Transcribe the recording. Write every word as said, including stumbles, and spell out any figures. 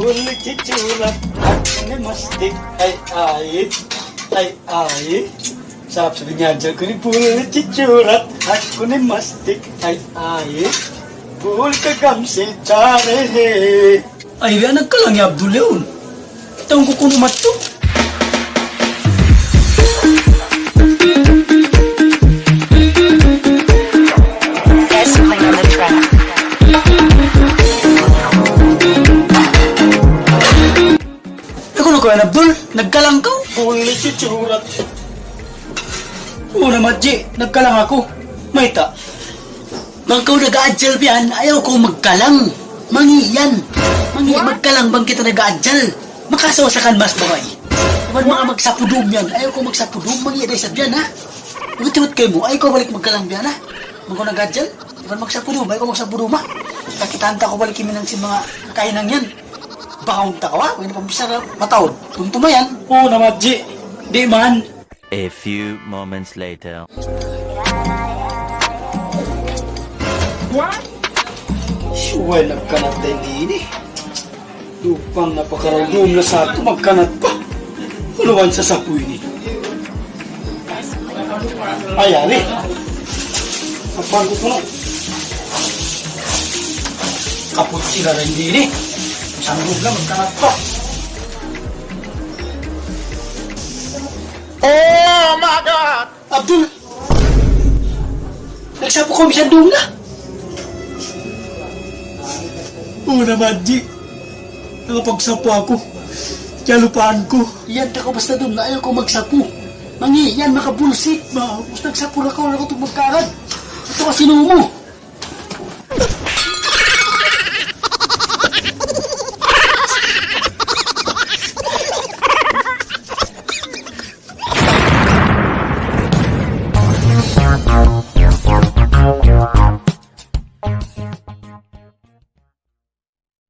Buli chichurat, aku ni mastik, ay, ay, ay, ay. Sarap sa binyadya ku ni buli chichurat, aku ni mastik, ay, ay. Buli kagamsi, chare he. Ay, biya' nagkalang hi Abdul yaun. Taun ku kunu' madtu. Guys, playing on the track. Aku na kuwan, Abdul, nagkalang kaw? Buli chichurat. Uu na, Madji, nagkalang aku. Mayta'? Bang kaw nag-aajal biya' yan, ayaw kaw magkalang. Mangi' yan. Mangi' magkalang bang kita nag-aajal. Makasawa sa kan mas bagay. Iban manga magsapu dum yan. Ayaw kaw magsapu dum, mangi' da isab yan, ha? Iwat-iwat kaymu, ayaw kaw balik magkalang biya' yan, ha? Bang kaw nag-aajal, iban magsapu dum, ayaw kaw magsapu dum, ha? Kakitaan ta kaw balik himinang sin manga kakahinang yan. Bang kaw unta kaw, ha? Way na pambisara mataud. Tumtuma yan. Uu na, Madji. Di' man. A few moments later. Subay nagkanat da in ini. Lupang napakaraw dum na sa tu, magkanat pa. Unu ba in sasapu ini? Ay, ari. Apaan ku kunu'? Kaput sila da in ini. Sanggup na, magkanat pa. Oh my God! Abdul! Nagsapu kaw misan dum na? Uu na, Madji. Nakapagsapu aku. Kiyalupahan ku. Yan, ta kaw basta dum na, ayaw kaw magsapu. Mangi' yan, makabulsit. Ma, basta nagsapu na kaw, na kaw tu magkagad. Atu ka sin umu.